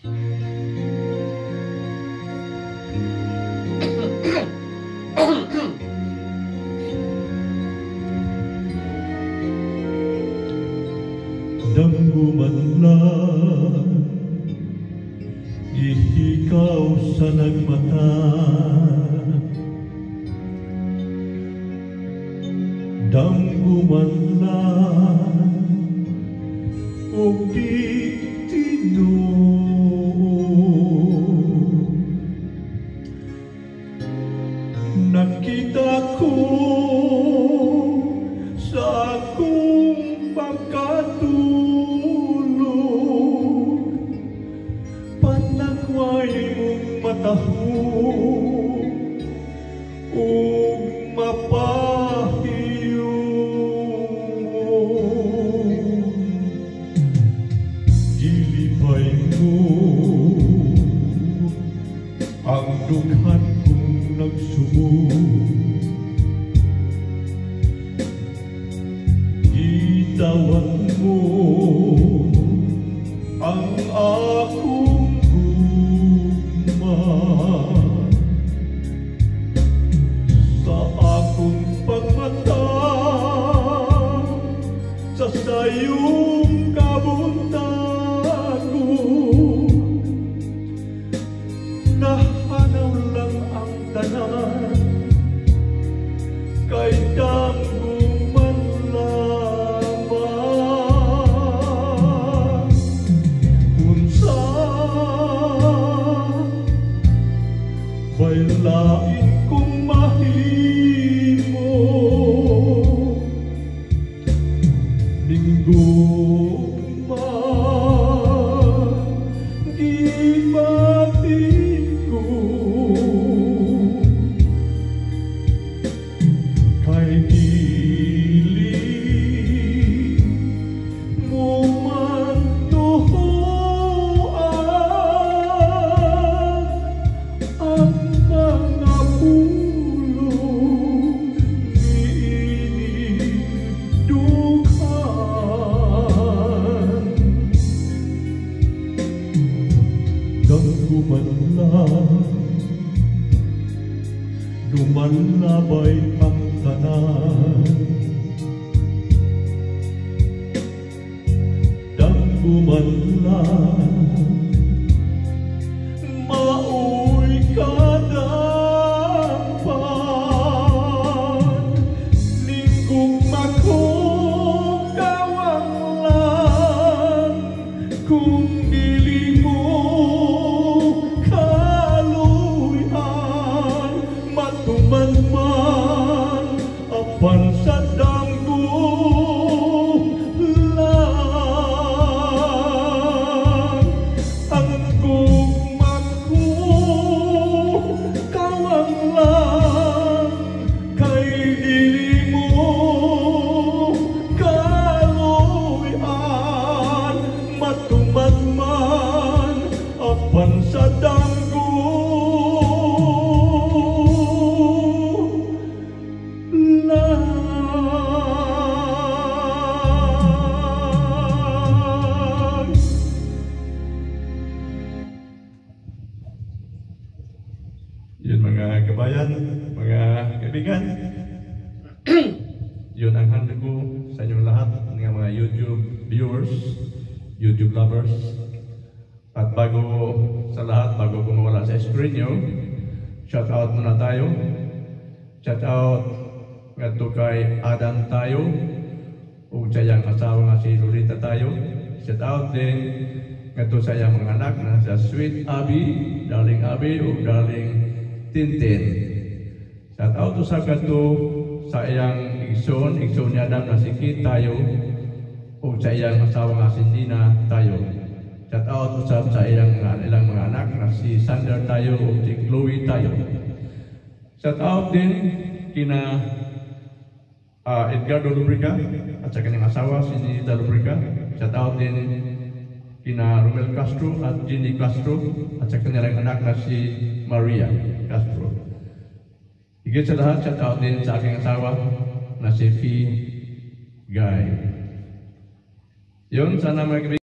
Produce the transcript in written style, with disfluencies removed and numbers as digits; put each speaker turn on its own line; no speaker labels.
Damgo man lang ihikaw sa nagmata, damgo man lang og di tinuod. Nakita ko sa akong pagkatulog, panagway mong matahog ug mapahiyom. Gilipay mo ang dughan kong nagsubo, gitawag mo ang akong gugma. Sa akong pagmata sa sayong kabuntagon, nahanaw lang ang tanan kay damgo man lamang. Unsa ba'y lain kong mahimo, ninggugma gibati ko, kay dili mo man tuhuan ang mga pulong niining dughan. Damgo man lang dumalabay ang tanan, damgo man lang maoy kadampan, ninggugma ko kawang lang kung dili mo kaluyan, matuman man apan sa damgo lang. Ang gugma ko kawang lang kay dili mo kaluyan, matuman man apan sa damgo lang.
Yun mga kabayan, mga kaibigan. Yun ang handog ko sa inyong lahat ng mga YouTube viewers, YouTube lovers. At bago sa lahat, bago ko mawala sa screen nyo, shout out muna tayo. Shout out ngadto kay Adam Tayo ug sa iyang asawa nga si Lolita Tayo. Shout out din ngadto sa iyang mga anak na sa Sweet Abby, Darling Abby ug Darling Tintin. Shout out usab kadto sa iyang igsoon, igsoon ni Adam na si Kit Tayo ug sa iyang asawa nga si Nina Tayo. Shout out usab sa ilang mga anak na si Sander Tayo ug si Chloe Tayo. Shout out din kina Edgardo Lubrica at sa kanyang asawa si Ninita Lubrica. Shout out din kina Romel Castro at Ginny Castro at sa kanilang anak na si Maria Castro. Higit sa lahat, shout out din sa aking asawa na si Fee Guy. Yun, sana mga kaibigan.